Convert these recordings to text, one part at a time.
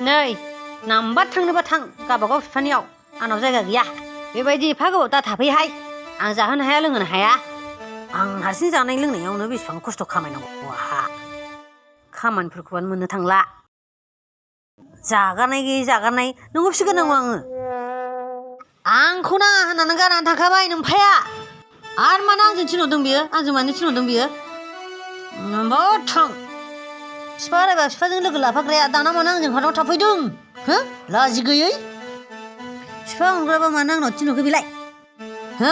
नै नाम्बार थांनोबा थां गावबागाव बिफानियाव आंनाव जायगा गैया बेबायदि एफा गोबाव दा थाफैहाय आं जाहोनो हाया लोंहोनो हाया आं हारसिं जानाय लोंनायावनो बेसेबां खस्थ' खामायनांगौ आहा खामानिफोरखौबानो मोननो थांला जागारनाय गैयै जागारनाय नोंखौ फिसिग्रोनांगौ आंखौ नाङा होननानै गारनानै थांखाबाय नोमफाया आरो मानो आंजों थिनहरदों बियो आंजों मानो थिनहरदों बियो नोंबो थां बिफा रायबा बिफाजों लोगो लाफाग्राया दाना मानो आंजों हादाव थाफैदों हो लाजि गैयै बिफा अनग्राबा मानो आंनाव थिनहरखो बेलाय हो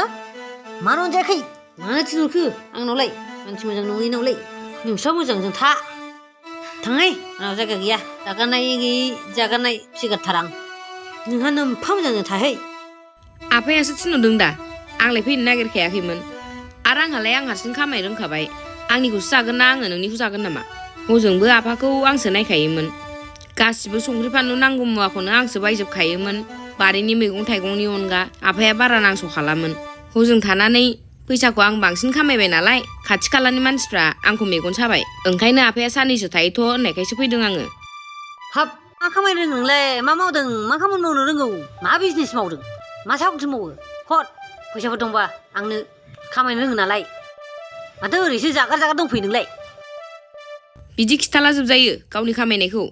मानो अनजायाखै मानो थिनहरखो आंनावलाय मानसि मोजां नङैनावलाय नोंस्रा मोजांजों था थांहाय आंनाव जायगा गैया जागारनाय गैयै जागारनाय फिसिगारथारा आं नोंहा नोमफा मोजांजों थाहै आफायासो थिनहरदों दा आंलाय फैनो नागिरखायाखैमोन आरो आंहालाय आं हारसिं खामाय रोंखाबाय आंनिखौसो जागोन ना आङो नोंनिखौ जागोन नामा हजोंबो आफाखौ आंसो नायखायोमोन गासिबो संख्रि फानलु नांगौ मुवाखौनो आंसो बायजोबखायोमोन बारिनि मैगं थाइगंनि अनगा आफाया बारा नांस' खालामोन हजों थानानै फैसाखौ आं बांसिन खामायबाय नालाय खाथि खालानि मानसिफ्रा आंखौ मेगन साबाय ओंखायनो आफाया साननैसो थायोथ' होननायखायसो फैदों आङो हाब मा खामानि रोङो नोंलाय मा मावदों मा खामानि मावनो रोंगौ मा बिजनेस मावदों मा साख्रि मावो हर फैसाफोर दंबा आंनो खामायनो रोङो नालाय माथो ओरैसो जागार जागार दंफैयो नोंलाय बिदि खिथाला जोबजायो गावनि खामायनायखौ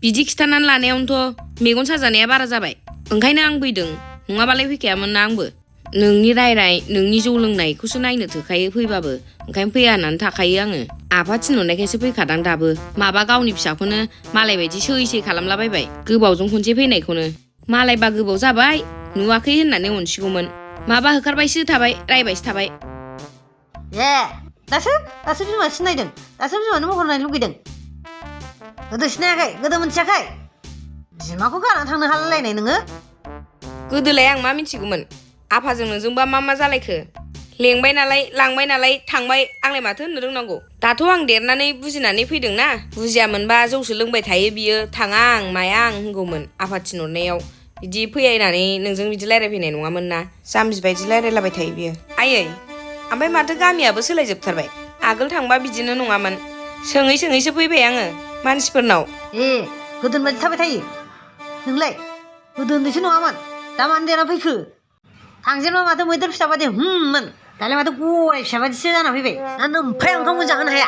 बिदि खिथानानै लानायावनोथ' मेगन साजानाया बारा जाबाय ओंखायनो आं फैदों नङाबालाय फैखायामोन ना आंबो नोंनि रायराय नोंनि जौ लोंनायखौसो नायनो थोखायो फैबाबो ओंखायनो फैया होननानै थाखायो आङो आफा थिनहरनायखायसो फैखादां दाबो माबा गावनि फिसाखौनो मालाय बायदि सै सै खालामलाबायबाय गोबावजों खनसे फैनायखौनो मालायबा गोबाव जाबाय नुवाखै होननानै अनसिगौमोन माबा होखारबायसो थाबाय रायबायसो थाबाय ए दासो बिमा सिनायदों दासो बिमानो महर नायनो लुगैदों गोदो सिनायाखै गोदो मोनथियाखै बिमाखौ गारनानै थांनो हालायलायनाय नोङो गोदोलाय आं मा मिथिगौमोन आफाजों नोंजोंबा मा जालायखो लेंबाय नालाय लांबाय नालाय थांबाय आंलाय माथो होननो रोंनांगौ दाथ' आं देरनानै बुजिनानै फैदोंना बुजियामोनबा जौसो लोंबाय थायो बियो थाङा आं माया आं होनगौमोन आफा थिनहरनायाव बिदि फैनानै नोंजों बिदि रायज्लायफैनाय नङामोन ना जाम्बि बायदि रायज्लायलाबाय थायो बियो आयै ओमफ्राय माथो गामियाबो सोलायजोबथारबाय आगोल थांबा बिदिनो नङामोन सोङै सोङैसो फैबाय आङो मानसिफोरनाव ए गोदोनि बायदि थाबाय थायो नोंलाय गोदो उन्दैसो नङामोन दा मानो देरना फैखो थांजेनबा माथो मैदेर फिसा बादि मोन दालाय माथो गराय फिसा बादिसो जाना फैबाय ना नोमफाया ओंखामखौ जाहोनो हाया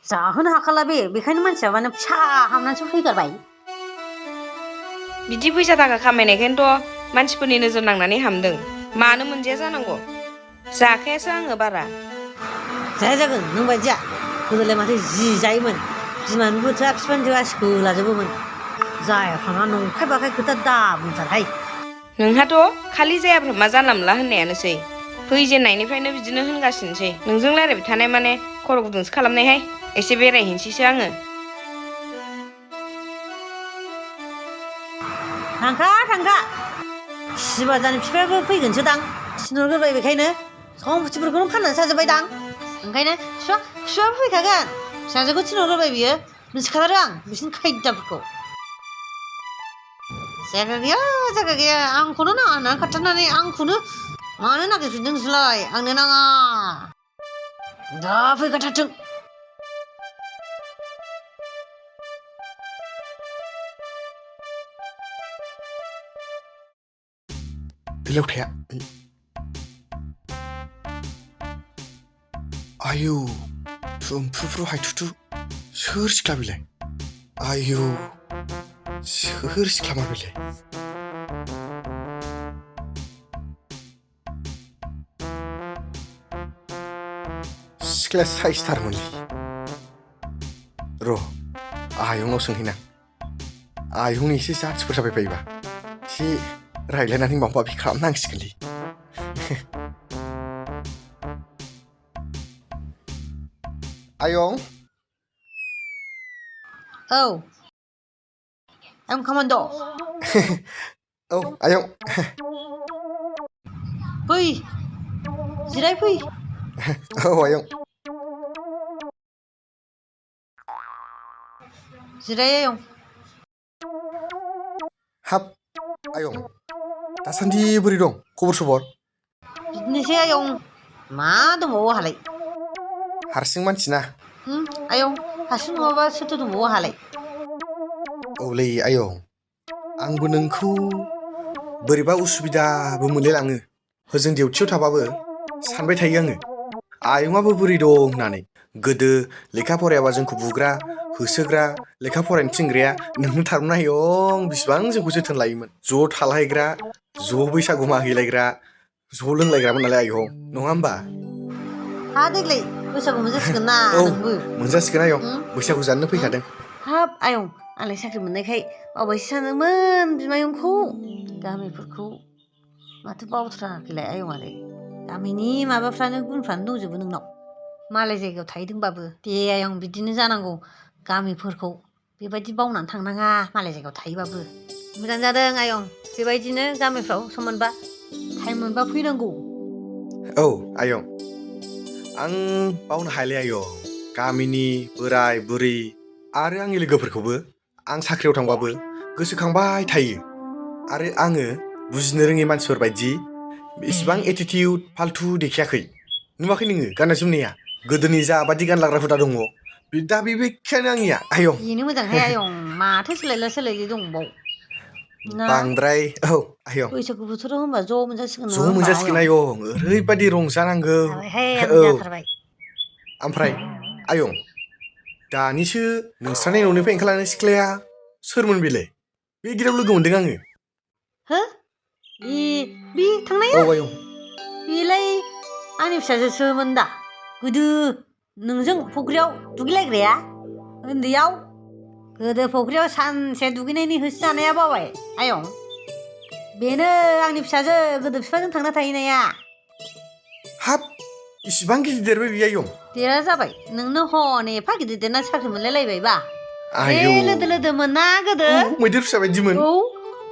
जाहोनो हाखाला बेखायनो मानसिया माने फिसा हामनानैसो फैगारबाय बिदि फैसा थाखा खामायनायखायनोथ' मानसिफोरनि नोजोर नांनानै हामदों मानो मोनजाया जानांगौ जाखायासो आङो बारा जाया जागोन नों बायदिया गोदोलाय माथो जि जायोमोन बिमानिबो थोआ बिफानि थोआ सोलाजोबोमोन जायाफ्रामा नंखाय बाखाय खोथा दा बुंथारहाय नोंहाथ' खालि जायाफ्रा मा जानला मोनला होननायानोसै फैजेननायनिफ्रायनो बिदिनो होनगासिनोसै नोंजों रायज्लायबाय थानाय माने खर' गुदुंसो खालामनायहाय एसे बेरायहैनोसैसो आङो थांखा सिबाजानि बिफायाबो फैगोनसो दां थिनहरग्रोबाय बेखायनो सम्पथिफोरखौनो फाननानै जाजोब्बाय दां ओंखायनो फिसाबो फैखागोन फिसाजोखौ थिनहरग्रोबाय बियो मिथिखाथारो आं बिसोरनि खायदाफोरखौ जायगा गैया आंखौनो नाङा होननानै खारथारनानै आंखौनो मानो नागिरफिनदों नोंसोरलाय आंनो नाङा दा फैखाथारथों बेलावथाया आयौ थुमफ्रुफ्रु हायथुथु सोर सिख्ला बेलाय आयौ सोर सिख्लामार बेलाय सिख्लाया साइसथारमोनलै र' आयंनाव सोंहैना आयंनि एसे जाथिफोर जाबाय बायोबा एसे रायज्लायनानै माबा माबि खालामनांसिगोनलै आयं औ आं खामानि दं औ आयं फै जिराय फै औ आयं जिराय आयं हाब आयं दासान्दि बोरै दं खबर सबर बिदिनोसै आयं मा दंबावो आंहालाय हारसिं मानसि ना आयं हारसिं नङाबा सोरथो दंबावो आंहालाय औलै आयं आंबो नोंखौ बोरैबा उसुबिदाबो मोनलायलाङो होजों डिउटियाव थाबाबो सानबाय थायो आङो आयंआबो बोरै दं होननानै गोदो लेखा फरायाबा जोंखौ बुग्रा होसोग्रा लेखा फरायनो थिनग्राया नोंनो थारमोन आयं बिसिबां जोंखौ जोथोन लायोमोन ज' थालायग्रा ज' बैसागु मागिलायग्रा ज' लोंलायग्रामोन नालाय आयं नङा होमबा हा देग्लाय बैसागु मोनजासिगोन ना औ नोंबो मोनजासिगोन आयं बैसागु जानोनो फैखादों हाब आयं आंलाय साख्रि मोननायखाय बावबायसो सानदोंमोन बिमायंखौ गामिफोरखौ माथो बावथ्राखैलाय आयंआलाय गामिनि माबाफ्रानो गुनफ्रानो दंजोबो नोंनाव मालाय जायगायाव थाहैदोंबाबो दे आयं बिदिनो जानांगौ गामिफोरखौ बेबायदि बावनानै थांनाङा मालाय जायगायाव थाहैबाबो मोजां जादों आयं बेबायदिनो गामिफ्राव सम मोनबा टाइम मोनबा फैनांगौ औ आयं आं बावनो हायालै आयं गामिनि बोराय बुरि आरो आंनि लोगोफोरखौबो आं साख्रियाव थांबाबो गोसोखांबाय थायो आरो आङो बुजिनो रोङि मानसिफोर बायदि इसिबां एटिटिउड फाल्थु देखायाखै नुवाखै नोङो गाननाय जोमनाया गोदोनि जाबादि गानलाग्रा हुदा दङ दा बेबायदियानो आंनिया आयं बेनो मोजांहाय आयं माथो सोलायला सोलायलि दंबाव ना बांद्राय औ आयं बैसागु बोथोराव होनबा ज' मोनजासिगोन नङा ज' होनबा मोनजासिगोन आयं ओरैबायदि रंजानांगौ जाबायहाय आं औ जाथारबाय ओमफ्राय आयं दानिसो नोंस्रानि न'निफ्राय ओंखारलांनाय सिख्लाया सोरमोन बेलाय बे गिदिराव लोगो मोनदों आङो हो बे थांनाया औ आयं बेलाय आंनि फिसाजोसोमोन दा गोदो नोंजों फुख्रियाव दुगैलायग्राया उन्दैयाव गोदो फुख्रियाव सानसे दुगैनायनि होसोजानाया बावबाय आयं बेनो आंनि फिसाजो गोदो बिफाजों थांना थाहैनाया हाब इसिबां गिदिर देरबाय बियो आयं देरा जाबाय नोंनो हनै एफा गिदिर देरना साख्रि मोनलायलायबायबा आयौ लोदो लोदोमोन ना गोदो मैदेर फिसा बायदिमोन औ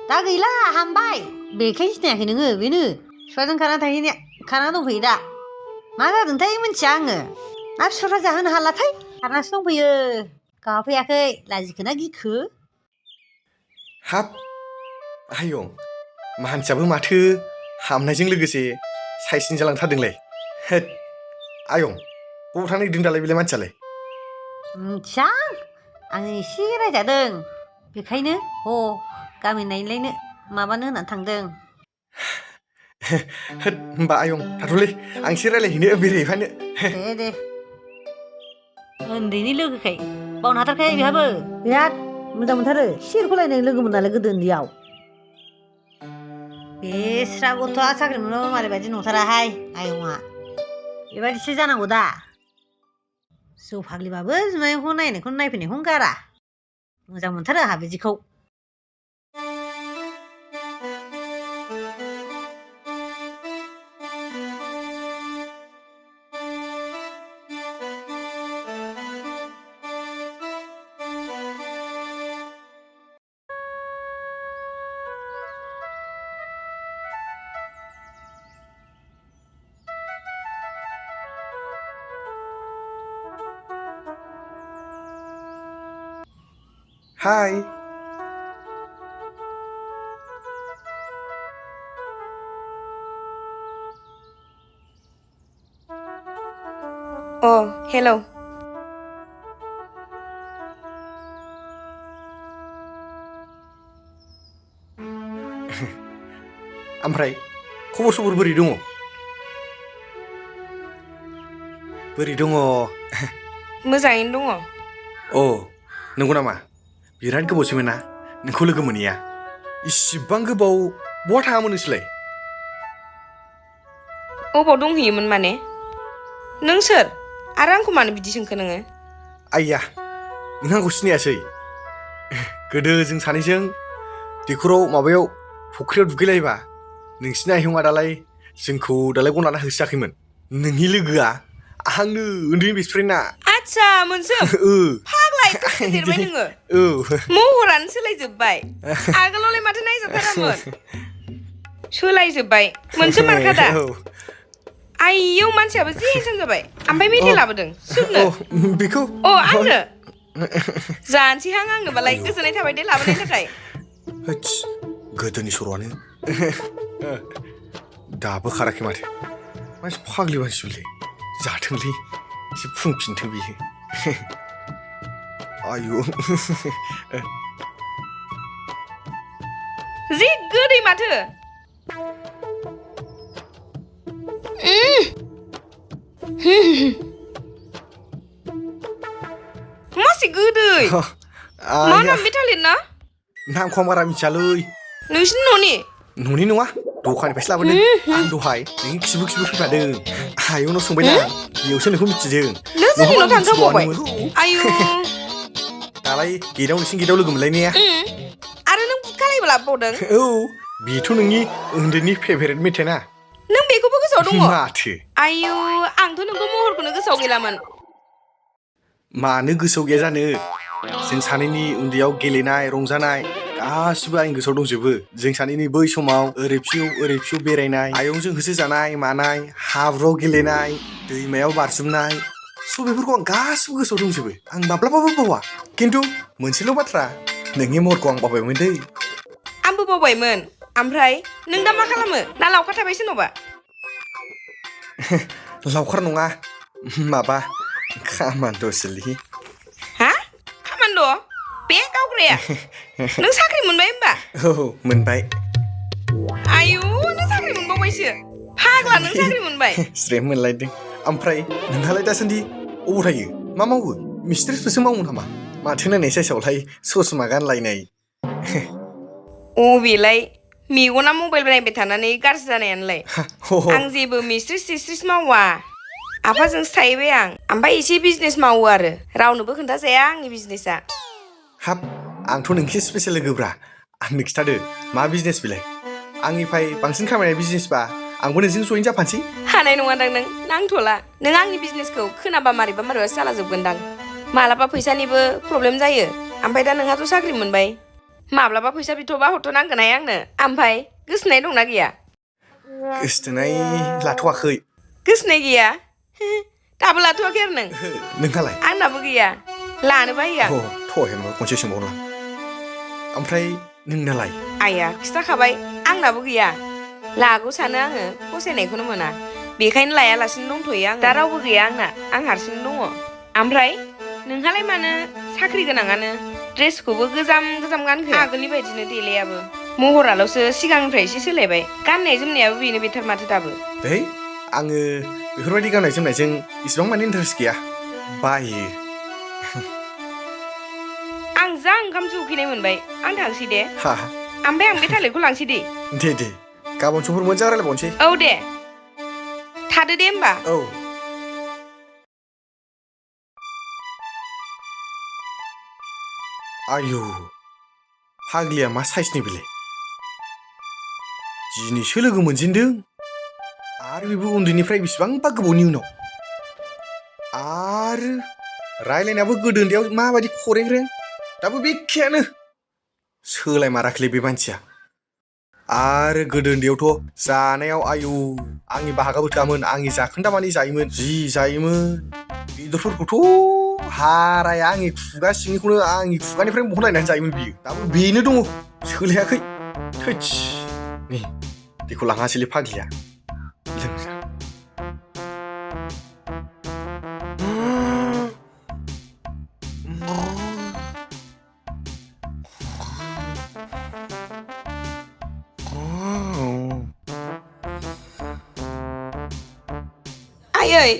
दा गैला हामबाय बेखायनो सिनायाखै नोङो बेनो बिफाजों खाना दंफैयो दा मा जादोंथाय मिथिया आङो ना बिफाफ्रा जाहोनो हालाथाय खारनासो दंफैयो गाफैयाखै लाजिखोना गिखो हाब आयं मानसियाबो माथो हामनायजों लोगोसे साइसनि जालांथारदोंलाय हेद आयं बबाव थांनो नागिरदों दालाय बेलाय मानसियालाय मिथिया आङो एसे रायजादों बेखायनो गामि नायलायनो माबानो होननानै थांदों होद होमबा आयं थाथ'लै आं एसे रायलायहैनो बेरायहैफानो दे उन्दैनि लोगोखाय बावनो हाथारखाय बेहाबो बिराद मोजां मोनथारो सिरख'लायनाय लोगोमोन नालाय गोदो उन्दैयाव बेस्रा गथ'आ साख्रि मोनबाबो मालाय बायदि नंथाराहाय आयंआ बेबायदिसो जानांगौ दा जौ फाग्लिबाबो बिमायंखौ नायफैनायखौनो गारा मोजां मोनथारो आंहा बिदिखौ हाय अ हेलौ ओमफ्राय खबर सबर बोरै दङ मोजाङैनो दङ अ नंगौ नामा बिराद गोबावसैमोन ना नोंखौ लोगो मोनैया इसिबां गोबाव बहा थाङामोन नोंसोरलाय अबाव दंहैयोमोन माने नों सोर आरो आंखौ मानो बिदि सोंखो नोङो आइया नों आंखौ सिनायासै गोदो जों सानैजों दैखराव माबायाव फुख्रियाव दुगैलायबा नोंसिनि आयंआ दालाय जोंखौ दालाय गन लाना होसोआखैमोन नोंनि लोगोआ आंनो उन्दैनि बेस्ट फ्रेन्डआ आदसा मोनसोम फाग्ला एथ' गिदिर देरबाय नोङो महरानो सोलायजोब्बाय आगोलावलाय माथो नायजाथारामोन सोलायजोब्बाय मोनसोम मारखादा आइयौ मानसियाबो जि हेन्डसाम जाबाय ओमफ्राय मेथाइ लाबोदों सोरनो बेखौ आंनो जानोसैहां आंनोबालाय गोजोननाय थाबाय दे लाबोनायनि थाखाय गोदोनि सर'आनो दाबो खाराखै माथो मानसि फाग्लि मानसिलै जाथोंलै एसे फुंफिनथों बियो आयु जि गोदै माथो मासि गोदै मा नाम बे थालिरना नामखौ आं बारा मिथियालै नोंसिनि न'नि न'नि नङा दखाननिफ्रायसो लाबोदों आं दहाय नों खिबु फैफादों आयंनाव सोंबायना बेयावसो नोंखौ मिथिदों नों जोंनि न'आव थांखांबावबाय आयु दालाय नोंसिनि गेटआव लोगो मोनलायनाया आरो नों बुखालायबो लाबोबावदों औ बेथ' नोंनि उन्दैनि फेभारेट मेथाइ ना नों बेखौबो गोसोआव दङ माथो आयु आंथ' नोंखौ महरखौनो गोसोआव गैलामोन मानो गोसोआव गैया जानो जों सानैनि उन्दैयाव गेलेनाय रंजानाय गासिबो आंनि गोसोआव दंजोबो जों सानैनि बै समाव ओरै फिउ बेरायनाय आयंजों होसो जानाय मानाय हाब्रुआव गेलेनाय दैमायाव बारजुमनाय स' बेफोरखौ आं गासिबो गोसोआव दंजोबो आं माब्लाबाबो बावा खिन्थु मोनसेल' बाथ्रा नोंनि महरखौ आं बावबायमोन दै आंबो बावबायमोन ओमफ्राय नों दा मा खालामो ना लावखार थाबाय सोरनावबा लावखार नङा माबा खामान्दोसोलै हा खामान्द' बे गावग्राया नों साख्रि मोनबाय होमबा औ मोनबाय आयु नों साख्रि मोनबावबायसो फाग्ला नों साख्रि मोनबाय स्रेम मोनलायदों ओमफ्राय नोंहालाय दासान्दि अबाव थायो मा मावो मिस्ट्रेसफोरसो मावो नामा माथो नायनाय साइसआवलाय ससमा गानलायनाय बेलाय मेगना मबाइल नायबाय थानानै गाज्रि जानायानोलाय आं जेबो मिस्ट्रिस मावा आफाजोंसो थाहैबाय आं ओमफ्राय एसे बिजनेस मावो आरो रावनोबो खोन्थाजाया आंनि बिजनेसा हाब आंथ' नोंखि स्पेसियेल लोगोब्रा आंनो खिथादो मा बिजनेस बेलाय आंनिफ्राय बांसिन खामायनाय बिजनेसबा आंबो नोंजों जयेन जाफानोसै हानाय नङादां नों नांथ'ला नों आंनि बिजनेसखौ खोनाबा मारैबा सालाजोबगोनदां मालाबा फैसानिबो प्रब्लेम जायो ओमफ्राय दा नोंहाथ' साख्रि मोनबाय माब्लाबा फैसा बिथ'बा हरथ'नांगोनहाय आंनो ओमफ्राय गोसोनाय दंना गैया गोसोनाय लाथ'वाखै गोसोनाय गैया दाबो लाथ'वाखै आरो नोंहालाय आंनाबो गैया लानो बायो आं थ'हेमा खनसे सोंबावला ओमफ्राय नोंनालाय आइया खिथाखाबाय आंनाबो गैया लागौ सानो आङो फसायनायखौनो मोना बेखायनो लायालासिनो दंथ'यो आं दा रावबो गैया आंना आं हारसिं दङ ओमफ्राय नोंहालाय मानो साख्रि गोनाङानो ड्रेसखौबो गोजाम गानखो आगोलनि बायदिनो देलायाबो महराल'सो सिगांनिफ्राय एसे सोलायबाय गाननाय जोमनायाबो बेनो बेथार माथो दाबो दै आङो बेफोरबायदि गाननाय जोमनायजों इसिबां माने इन्टारेस्ट गैया बायो आं जा ओंखामसो उखैनाय मोनबाय आं थांसै दे ओमफ्राय आं बे थालिरखौ लांसै दे गाबोन समफोर मोजां रायलायबावनोसै औ दे थादो दे होमबा औ आयौ फाग्लिया मा साइसनि बेलाय दिनैसो लोगो मोनजेनदों आरो बेबो उन्दैनिफ्राय बेसेबांबा गोबावनि उनाव आरो रायलायनायाबो गोदो उन्दैयाव माबायदि खरेंरें दाबो बेखेयानो सोलायमाराखैलै बे मानसिया आरो गोदो उन्दैयावथ' जानायाव आयौ आंनि बाहागाबो थोआमोन आंनि जाखोन्दा मानि जायोमोन जि जायोमोन बेदरफोरखौथ' हाराया आंनि खुगा सिंनिखौनो आंनि खुगानिफ्राय बहनलायनानै जायोमोन बियो दाबो बेनो दङ सोलायाखै थैस नै बेखौ लाङासैलै फाग्लिया लोंजा आयै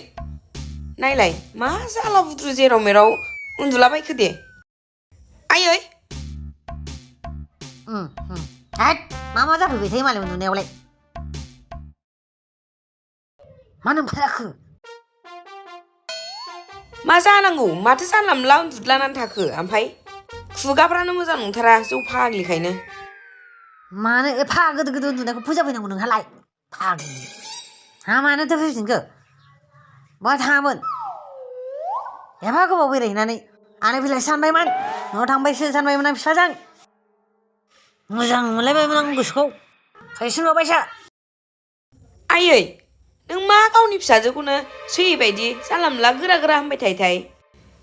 नायलाय मा जाला बुद्रु जेराव मेराव उन्दुलाबायखो दे आयै मा जाफैबाय थायो मालाय उन्दुनायावलाय मा नोंफायाखो मा जानांगौ माथो जानला मोनला उन्दुदलानानै थाखो ओमफ्राय खुगाफ्रानो मोजां नंथारा जौ फाग्लिखायनो मानो एफा गोदो उन्दुनायखौ फोजाफैनांगौ नोंहालाय फाग्लि हा मानोथो फैफिनखो बहा थाङामोन एफा गोबाव बेरायहैनानै आनै फैलाय सानबायमोन न'आव थांबायसो सानबायमोन आं बिफाजों मोजां मोनलायबायमोन आं गोसोखौ फैसिनबावबायसो आयै नों मा गावनि फिसाजोखौनो सैबायदि जानला मोनला गोरा होनबाय थाय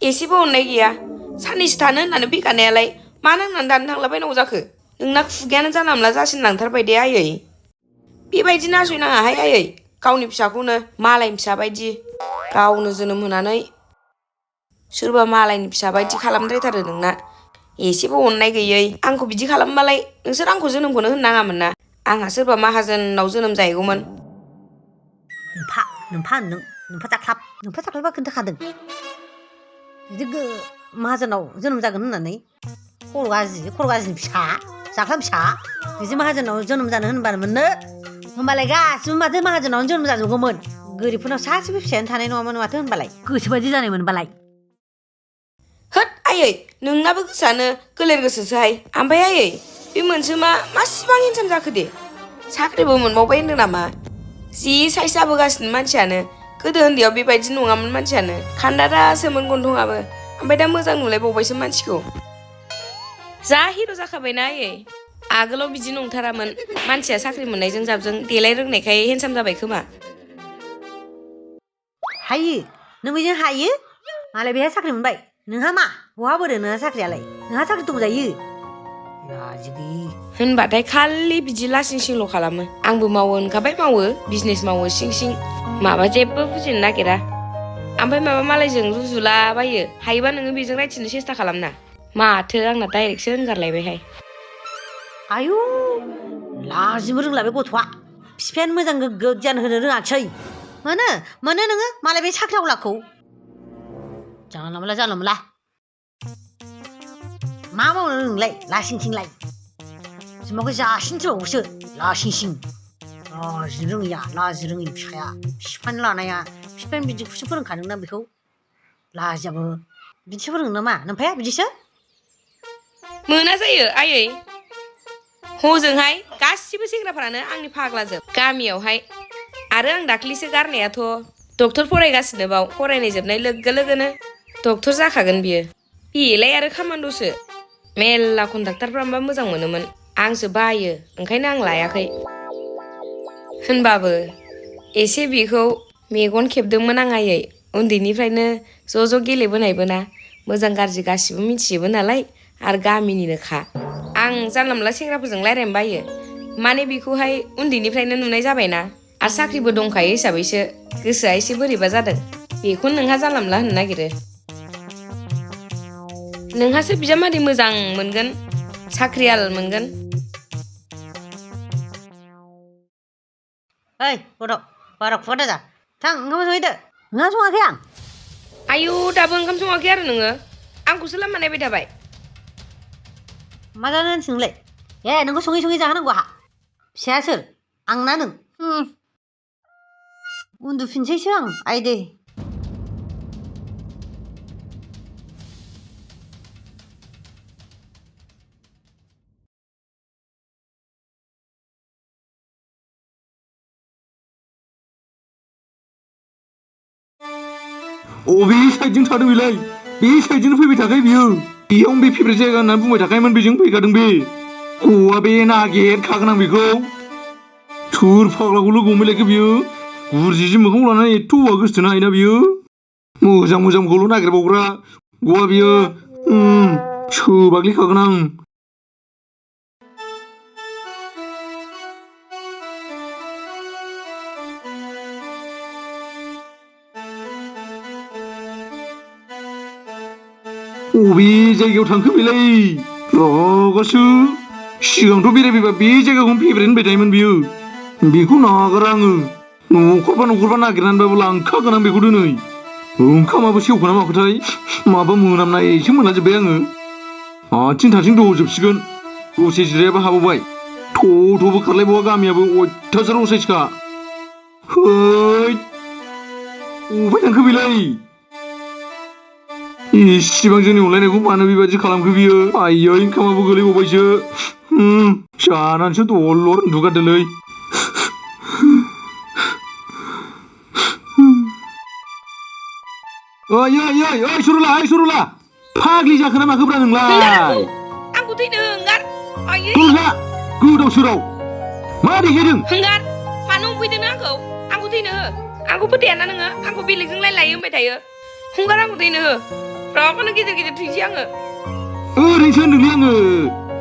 एसेबो अननाय गैया साननैसो थानो होननानै फैखानायालाय मा नांनानै दानो थांलाबायनांगौ जाखो नोंना खुगायानो जानला मोनला जासिनलांथारबाय दे आयै बेबायदि नासयनाङाहाय आयै गावनि फिसाखौनो मालायनि फिसा बायदि गावनो जोनोम होनानै सोरबा मालायनि फिसा बायदि खालामद्रायथारो नोंना एसेबो अननाय गैयै आंखौ बिदि खालामबालाय नोंसोर आंखौ जोनोमखौनो होननाङामोन ना आंहा सोरबा माहाजोनाव जोनोम जाहैगौमोन नोमफा जाख्लाबा खोन्थाखादों बिदि माहाजोनाव जोनोम जागोन होननानै खर' गाज्रिनि फिसा जाख्लाब फिसा बिदि माहाजोनाव जोनोम जानो होनबानो मोननो होमबालाय गासिबो माथो माहाजोनावनो जोनोम जाजोबगौमोन गोरिबफोरनाव सासेबो फिसायानो थानाय नङामोन माथो होनबालाय गोसोबायदि जानाय मोनबालाय होद आयै नोंनाबो गोसोआनो गोलेर गोसोसोहाय ओमफ्राय आयै बे मोनसे मासिबां हेन्डसाम जाखो दे साख्रिबो मोनबावबाय होनदों नामा जि साइज जाबोगासिनो मानसियानो गोदो उन्दैयाव बेबायदि नङामोन मानसियानो खान्दारासोमोन गन्थंआबो ओमफ्राय दा मोजां नुलायबावबायसो मानसिखौ जा हिर' जाखाबायना आयै आगोलाव बिदि नंथारामोन मानसिया साख्रि मोननायजों जाबजों देलाय रोंनायखाय हेन्डसाम जाबाय खोमा हायो नों बेजों हायो मालाय बेहा साख्रि मोनबाय नोंहा मा बहा बोरो नोंहा साख्रियालाय नोंहा साख्रि दंजायो लाजिगि होनबाथाय खालि बिदि लासिं सिंल' खालामो आंबो मावो होनखाबाय मावो बिजनेस मावो सिं सिं माबा जेबो बुजिनो नागिरा ओमफ्राय माबा मालायजों रुजुलाबायो हायोबा नोङो बेजों रायथिनो सेस्था खालामना माथो आंना डाइरेक्टसो होनगारलायबायहाय आयु लाजिनो रोंला बे गथ'आ बिफायानो मोजां गोग्गो गियान होनो रोङाखिसै मोनो नोङो मालाय बे साख्रि आवलाखौ जानला मोनला मा मावनो नोंलाय लासिंसिंलाय बिमाखौ जासिनो थिनबावोसो लासिंसिं लाजि रोङि फिसाया बिफानि लानाया बिफायानो बिदिखौसो फोरोंखादोंना बेखौ लाजियाबो बिदिसो फोरोङो नामा नोमफाया बिदिसो मोना जायो आयै हजोंहाय गासिबो सेंग्राफोरानो आंनि फाग्लाजोब गामियावहाय आरो आं दाख्लिसो गारनायाथ' डक्टर फरायगासिनो बाव फरायनाय जोबनाय लोगो लोगोनो डक्टर जाखागोन बियो बेलाय आरो खामान्ड'सो मेल्ला कन्डाक्टारफ्राबा मोजां मोनोमोन आंसो बायो ओंखायनो आं लायाखै होनबाबो एसे बेखौ मेगन खेबदोंमोन आं आयै उन्दैनिफ्रायनो ज' गेलेबोनायबो ना मोजां गाज्रि गासिबो मिथिजोबो नालाय आरो गामिनिनोखा आं जानला मोनला सेंग्राफोरजों रायज्लायनो बायो माने बेखौहाय उन्दैनिफ्रायनो नुनाय जाबायना आरो साख्रिबो दंखायो हिसाबैसो गोसोआ एसे बोरैबा जादों बेखौनो नोंहा जानला मोनला होननो नागिरो नोंहासो बिजामादै मोजां मोनगोन साख्रियाल मोनगोन ओइ गथ' बारा खुगा दाजा थां ओंखाम संहैदो नोंहा सङाखै आं आयु दाबो ओंखाम सङाखै आरो नोङो आंखौसो लामा नायबाय थाबाय मा जानो होनसै नोंलाय नोंखौ सङै जाहोनांगौ आहा फिसाया सोर आंना नों उन्दुफिनसैसो आं आइदे अबे साइडजों थादों बेलाय बे साइडजोंनो फैबाय थाखायो बियो बेयावनो बे फेभरेट जायगा होननानै बुंबाय थाखायोमोन बेजों फैखादों बे हौवा बे नागिरखागोन आं बेखौ सोर फाग्लाखौ लोगो हमलायखो बियो गुरजिजि मोखां लानानै एथ' हौवा गोसोथोनो हायोना बियो मोजांखौल' नागिरबावग्रा गवा बियो सोबाग्लिखागोन आं अबे जायगायाव थांखो बेलाय रागासो सिगांथ' बेरायफैबा बे जायगाखौनो फेभरेट होनबाय थायोमोन बियो बेखौ नागारा आङो न'खरबा नागिरनानैबाबो लांखागोन आं बेखौ दिनै ओंखामाबो सेवखोना माखोथाय माबा मोनामनायसो मोनलाजोब्बाय आङो आथिं दजोबसिगोन दसे जिरायाबा हाबावबाय थ'बो खारलायबावा गामियाबो अयथासार असाइसखा है अबाय थांखो बेलाय इसिबां जोंनि अनलायनायखौ मानो बेबादि खालामखो बियो आयै ओंखामाबो गोलैबावबायसो जानानैसो दलर उन्दुगारदोलै ओइ सरला फाग्लि जाखोना माखोब्रा नोंलाय आंखौ थैनो हंगार आयै गोदाव सोराव मा देखायदों हंगार मानो हमफैदों नों आंखौ थैनो हो आंखौ फोथायाना नोङो आंखौ बेलेगजों लायो होनबाय थायो हंगार आंखौ थैनो हो रागाखौनो गिदिर थैसै आङो ओरैनोसो होनदोंलै आङो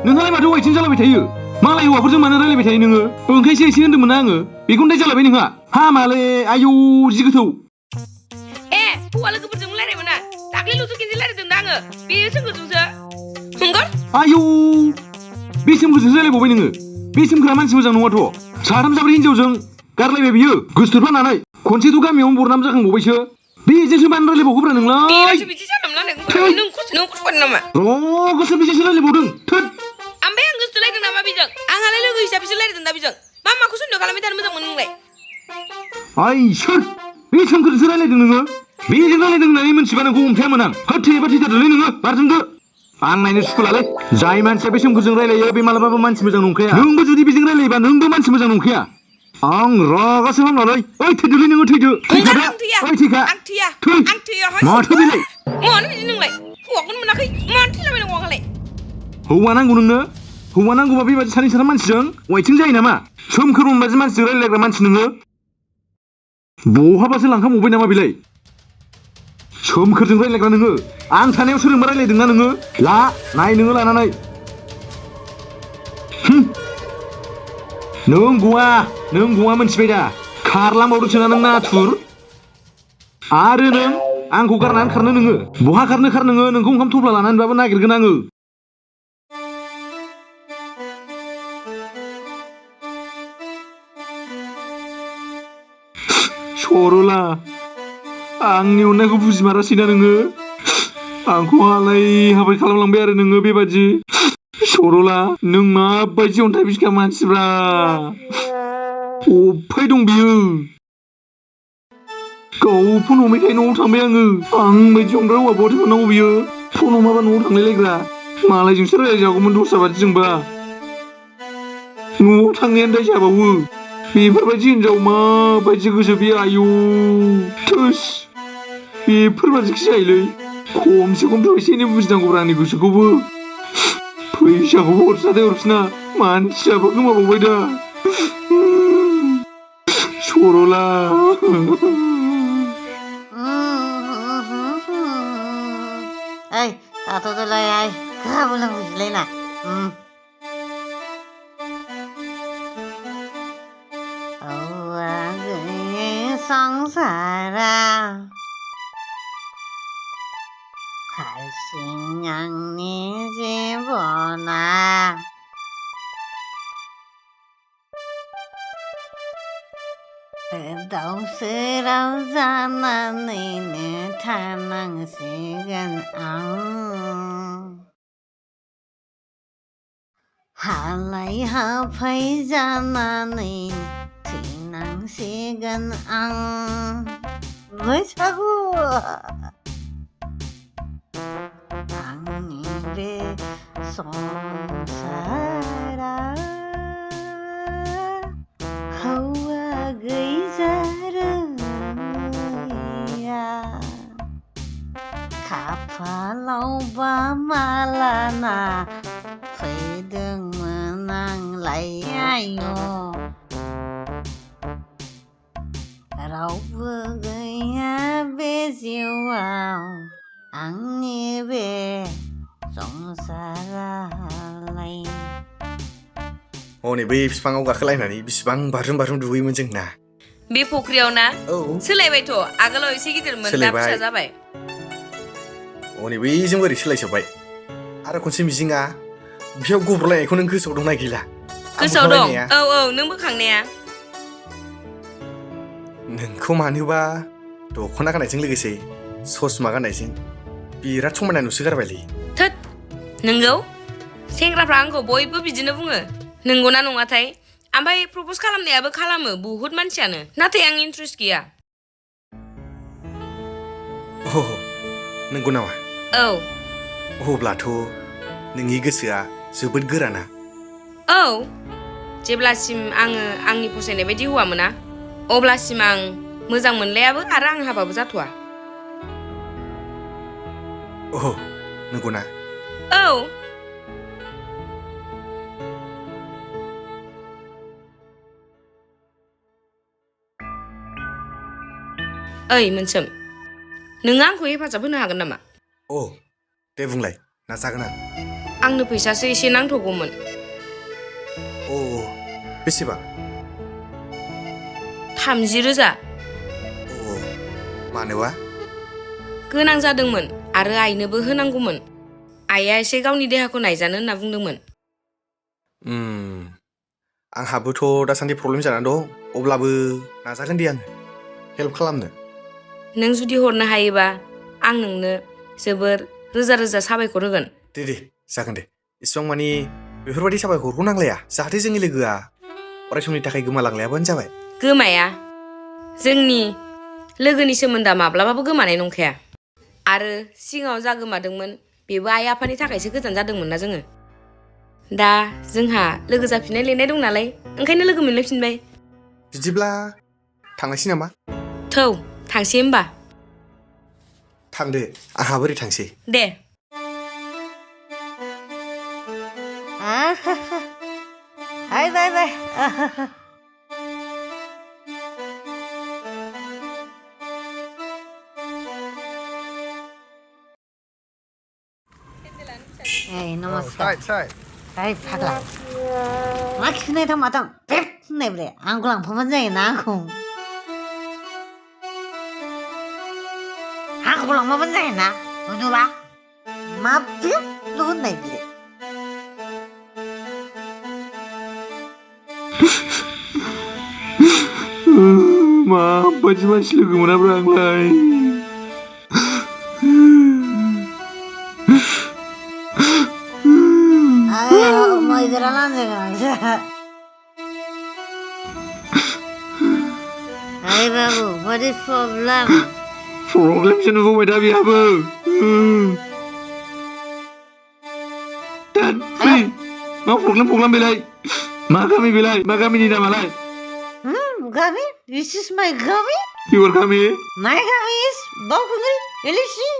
नोंहालाय माथो वाइथिं जालाबाय थायो मालाय हौवाफोरजों मानो रायलायबाय थायो नोङो ओंखायसो एसे होनदोंमोन ना आङो बेखौनो दाय जालायबाय नोंहा हामालै आयौ जि गोथौ हौवा लोगोफोरजों रायलायमोना दाख्लैल'सो खेनसे रायलायदों दा आङो बेयो सोंगोजोंसो हंगार आयौ बे सोमखोरजों रायलायबावबाय नोङो बे सोमखोरा मानसि मोजां नङाथ' साथाम साब्रै हिनजावजों गारलायबाय बियो गोसोथोर फाननानै खनसेथ' गामियावनो बरनाम जाखांबावबायसो बेजोंसो मानो रायलायबावखोब्रा नोंलाय बेरासो बिदि जानोमोन लानाय नोंखौ थगायदों नामा र'गासो बेजोंसो रायलायबावदों थोद ओमफ्राय आं गोसो लायदों नामा बेजों आंहालाय लोगो हिसाबैसो लायदों दा बेजों मा माखौ सन्देह खालामबाय थानो मोजां मोनो नोंलाय आइ सोर बे सोमखोरजोंसो रायलायदों नोङो बेजों रायलायदों होननानै मोनथिबा नोंखौ हमथायामोन आं होथेबा थैथारदोलै नोङो बारजोंदो आं नायनो सुखुलालै जाय मानसिया बे सोमखोरजों रायलायो बे मालाबाबो मानसि मोजां नंखाया नोंबो जुदि बेजों रायलायोबा नोंबो मानसि मोजां नंखाया आं रागासो हांनानै ओइ थैदोलै नोङो थैदो हंगार थैखादा आं थैया ओइ थैखा आं थैया थै आं थैया माथो बेलाय मानो बिदि नोंलाय हौवाखौनो मोनाखै मानो थैलाबायनांगौ आंहालाय हौवा नांगौ नोंनो हौवा नांगौबा बेबादि सानै साथाम मानसिजों वाइथिं जायो नामा सोमखोर बादि मानसिजों रायलायग्रा मानसि नोङो बहाबासो लांखांबावबाय नामा बेलाय सोमखोरजों रायलायग्रा नोङो आं थानायाव सोरजोंबा रायलायदोंना नोङो ला नाय नोङो लानानै नों गवा मोनथिबाय दा खारलांबावदोंसोना नों नाथुर आरो नों आंखौ गारनानै खारनो नोङो बहा खारनो नोङो नोंखौ ओंखाम थफ्ला लानानैबाबो नागिरगोन आङो सरला आंनि अननायखौ बुजिमारासैना नोङो आंखौ हालाय हाबाय खालामलांबाय आरो नोङो बेबादि सरला नों माबायदि अन्थाइ बिखा मानसिब्रा अफाय दं बियो गाव फन हमेखाय न'आव थांबाय आङो आं बायदि अनग्रा हौवा बहाथो मोननांगौ बियो फन हमाबा न'आव थांलायलायग्रा मालायजोंसो रायलायजागौमोन दस्रा बादिजोंबा न'आव थांनायानो दाय जाबावो बेफोरबायदि हिनजाव माबायदि गोसो बे आयौ थोस बेफोरबादिखि जायोलै खमसे खमथ' एसे एनै बुजिनांगौब्रा आंनि गोसोखौबो फैसाखौबो हरफिना हरफिना मानसियाबो गोमाबावबाय दा सरला ओइ थाथ'दोलाय आइ गाबोन लोंफैसैलाय ना हौवा गैयै संसारा हारसिं आंनि जिबना दावसोराव जानानैनो थानांसिगोन आं हालाय हाफाय जानानै थैनांसिगोन आं बैसागु आंनि बे संसारा हौवा गैजारोङैया खाफालावबा मालाना फैदोंमोन आंलाय आयु रावबो गैया बे जिउआव आंनि बे संसारालाय हनै बै बिफाङाव गाखोलायनानै बिसिबां बाज्रुम बाज्रुम दुगैयोमोन जोंना बे फख्रियाव ना औ सोलायबायथ' आगोलाव एसे गिदिरमोन दा फिसा जाबाय हनै बैजों बोरै सोलायजोब्बाय आरो खनसे मिजिङा बेयाव गब्रलायनायखौ नों गोसोआव दंना गैला गोसोआव दं औ नों बोखांनाया नोंखौ मानोबा दख'ना गाननायजों लोगोसे ससमा गाननायजों बिराद समायना नुसोगारबायलै थोद नोंगौ सेंग्राफ्रा आंखौ बयबो बिदिनो बुङो नंगौना नङाथाय ओमफ्राय प्रप'ज खालामनायाबो खालामो बुहुत मानसियानो नाथाय आं इन्ट्रेस्ट गैया नंगौ नामा औ अब्लाथ' नोंनि गोसोआ जोबोद गोराना औ जेब्लासिम आङो आंनि फसायनाय बायदि हौवा मोना अब्लासिम आं मोजां मोनलायाबो आरो आं हाबाबो जाथ'वा नंगौना औ ओइ मोनसोम नोङो आंखौ हेफाजाब होनो हागोन नामा दे बुंलाय नाजागोन आं आंनो फैसासो एसे नांथ'गौमोन बेसेबां 30,000 मानोबा गोनां जादोंमोन आरो आइनोबो होनांगौमोन आइया एसे गावनि देहाखौ नायजानो होनना बुंदोंमोन। आंहाबोथ' दासान्दि प्रब्लेम जानानै दं अब्लाबो नाजागोन दे आङो हेल्प खालामनो। नों जुदि हरनो हायोबा आं नोंनो जोबोर रोजा रोजा साबायखर होगोन। दे जागोन दे इसिबां मानि बेफोरबायदि साबायखरखौ नांलाया जाहाथे जोंनि लोगोआ अराय समनि थाखाय गोमालांलायाबानो जाबाय। गोमाया जोंनि लोगोनि सोमोन्दोआ माब्लाबाबो गोमानाय नंखाया आरो सिगाङाव जा गोमादोंमोन बेबो आइ आफानि थाखायसो गोजान जादोंमोन ना जोङो। दा जोंहा लोगो जाफिननाय लिरनाय दं नालाय ओंखायनो लोगो मोनलायफिनबाय। बिदिब्ला थांनोसै नामा? थौ थांसै होमबा। थांदो आंहा बोरै थांसै। दे हाय बाय बाय नमस्कार हाय फाग्ला मा खिनाय थां माथां बेक होननाय ब्रे आंखौ लांफाबानो जायोना आंखौ लांफाबानो जायोना नुबा मा बेल' होननाय ब्रे माबायदि मानसि लोगो मोनाब्रा आंलाय मैदेरा लांजागोनसो Hey babu, what is problem? प्रब्लेमसो नुबावबाय दा बेहाबो मा प्रब्लेम बेलाय मा गामि बेलाय मा गामिनि नामालाय Gami? This is my Gami? Your गामि My Gami is Baukuni, Elisi.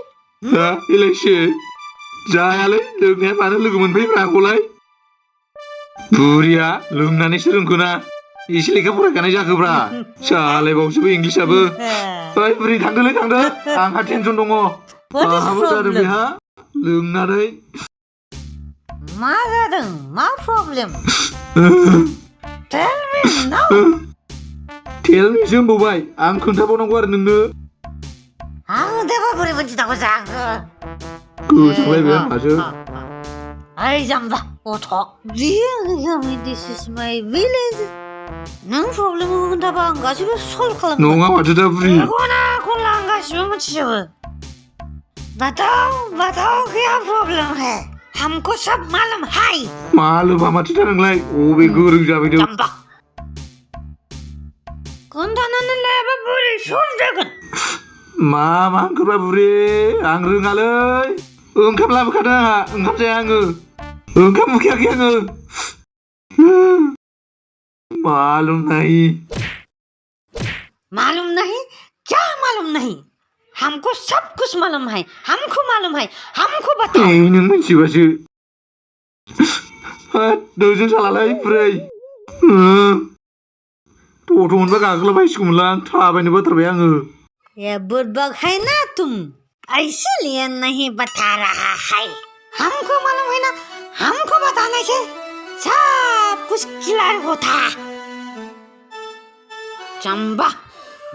हा इलायसो जायालै लोंनाया मानो लोगो मोनफैब्रा आंखौलाय बुरिया लोंनानैसो रोंखोना एसे लेखा फरायखानाय जाखोब्रा सालायबावसोबो इंलिसाबो ओइ बुरि थांदोलै थांदो आंहा टेनसन दङ आहाबो जादों बेहा लोंनानै मा जादों मा problem Tell me now. Tell me सो होनबावबाय आं खोन्थाबावनांगौ आरो नोंनो आं खोन्थाबा बोरै मोनथिनांगौ जाखो गोथांलायबाय आंहासो ओइ जाम्बा गथ' This is my village. नों प्रब्लेमखौ खोन्थाबा आं गासैबो सल्भ खालामगोन नङा माथो दा बुरि खना खनला आं गासिबो मिथिजोबो बताओ क्या प्रॉब्लम है हमको सब मालूम है मालुमा माथो नोंलाय अबे गोरों जाबायदों जाम्बा खोन्थानानै लायाबा बोरै सल्भ मा होनखोब्रा बुरि आं रोङालै ओंखाम लाबोखादों आंहा ओंखाम जाया आङो ओंखाम उखैयाखै आङो मालूम नहीं क्या मालूम नहीं हमको सब कुछ मालूम है हमको बताओ नों मिथिबासो नोंजों सालालाय बुरै टट' मोनबा गाखोलाबायसिगौमोनलां थाबायनो बाथारबाय आङो ये बुड़बक है ना तुम इसलिए नहीं बता रहा है हमको मालूम है ना हमको बताने से सब कुछ क्लियर होता चंबा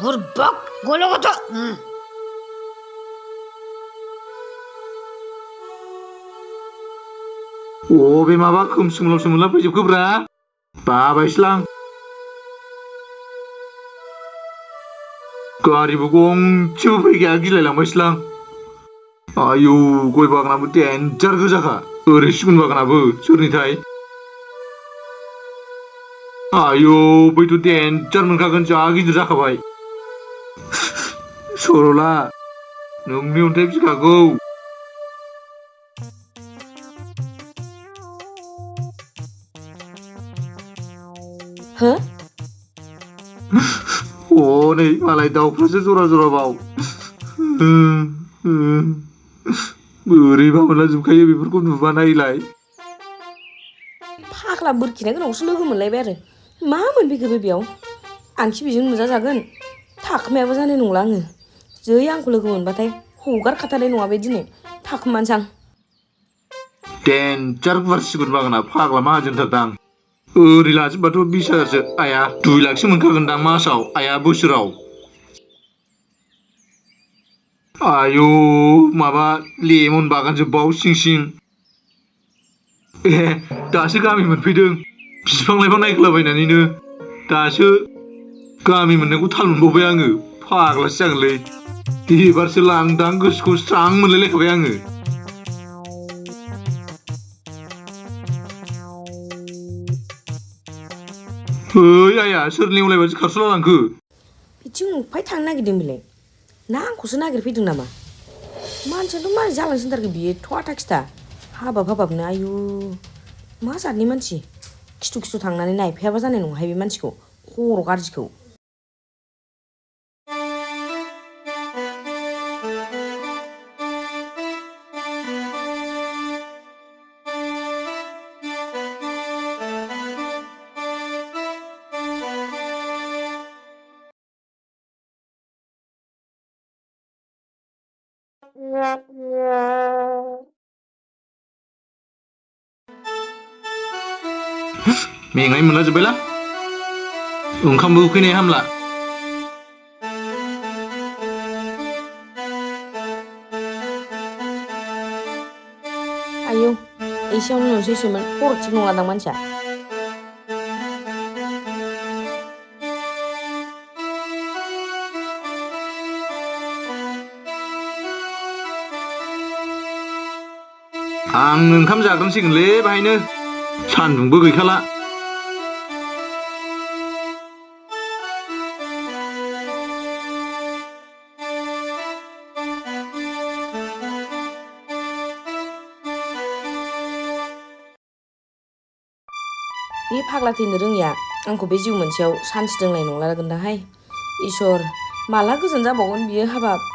बुड़बक गोलो तो अबे माबा खोमसिमलाव फैजोबखोब्रा बाबायसोलां गारिबो गंसेबो फैखाया गिलायलांबायसोलां आयौ गय बागानाबो देन्जार गोजाखा ओरै सिगुन बागानाबो सोरनिथाय आयौ बैथ' देन्जार मोनखागोन जा गिदिर जाखाबाय सरला नोंनि अन्थाइ बिखाखौ हो हनै मालाय दाउफ्रासो जरा बाव बोरैबा मोनलाजोबखायो बेफोरखौ नुबा नायलाय फाग्ला बोरखिना गोनांसो लोगो मोनलायबाय आरो मा मोनफैखो बेयाव आंखि बेजों नुजाजागोन थाखोमायाबो जानाय नंला आङो जै आंखौ लोगो मोनबाथाय हगारखाथारनाय नङा बे दिनै थाखोमानोसै आं देन्जार गुवार सिगुन बागाना फाग्ला माहाजोनथारदां ओरै लाजोबबाथ' 20,000सो आया 2 लाखसो मोनखागोनदां मासाव आया बोसोराव आयौ माबा लेमन बागान जोबबाव सिं दासो गामि मोनफैदों बिफां लाइफां नायखोलाबायनानैनो दासो गामि मोननायखौ थाल मोनबावबाय आङो फाग्लासो जागोनलै एबारसो लांदां गोसोखौ स्रां मोनलायलायखाबाय आङो ओइ आया सोर नेवलायबासो खारसुला लांखो बिथिं अफाय थांनो नागिरदों बेलाय ना आंखौसो नागिरफैदों नामा मानसियाथ' मारै जालांसिनथारगो बियो एथ' आथा खिथा हाबाबनो आयु मा जातनि मानसि खिथु थांनानै नायफैयाबा जानाय नङाहाय बे मानसिखौ खर' गाज्रिखौ मेंनाय मोनला जोब्बायला ओंखामबो उखैनाया हामला आयौ एसेयावनो नुसैसोमोन खर' थिग नङादां मानसिया आं ओंखाम जाग्रोनोसैगोनलै बाहायनो सान्दुंबो गैखाला बे फाग्ला थैनो रोङिया आंखौ बे जिउ मोनसेयाव सान्थि दोंनाय नंला गोनदाहाय इसोर माला गोजोन जाबावगोन बियो हाबाब